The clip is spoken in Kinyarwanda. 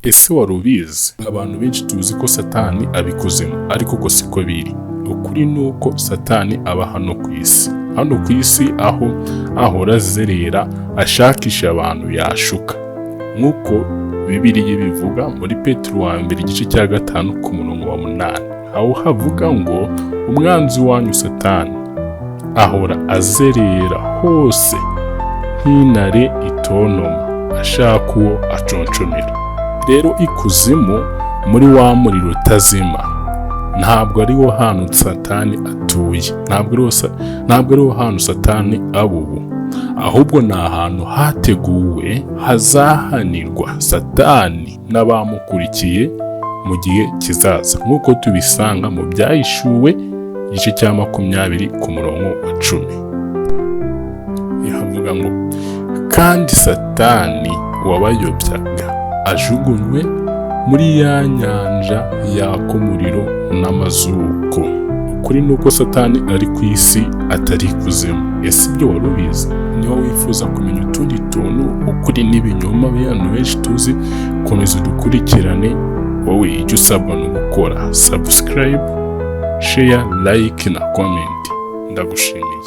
Ese wari ubizi? Abantu benshi tuzi ko Satani abikuzimu, ariko ko siko biri. Ukuri ni uko Satani aba hano ku isi, hano ku isi aho ahora azerera ashakisha abantu yashuka, nk'uko Bibiliya ibivuga muri Petero wa mbere igice cya 5 ku murongo wa 8, aho havuga ngo: "Umwanzi wanyu Satani ahora azerera hose nk'intare itontoma, ashaka uwo aconcomera." Rero ikuzimu muri wa muriro utazima ntabwo ariwo hantu Satani atuye, ntabwo ariho hantu Satani aba ubu, ahubwo ni ahantu hateguwe hazahanirwa Satani n'abamukurikiye mu gihe kizaza, nk'uko tubisanga mu Byahishuwe igice cya 20 ku murongo wa 10. Havuga ngo: "Kandi Satani wabayobyaga ajugunywe muri ya nyanja yaka umuriro n'amazuku." Ukuri ni uko Satani ari ku isi, atari ikuzimu. Ese ibyo wari ubizi? Niba wifuza kumenya utundi tuntu, ukuri n'ibinyoma abantu benshi tuzi, komeza udukurikirane. Wowe icyo usabwa ni ugukora subscribe, share, like na comment. Ndagushimiye.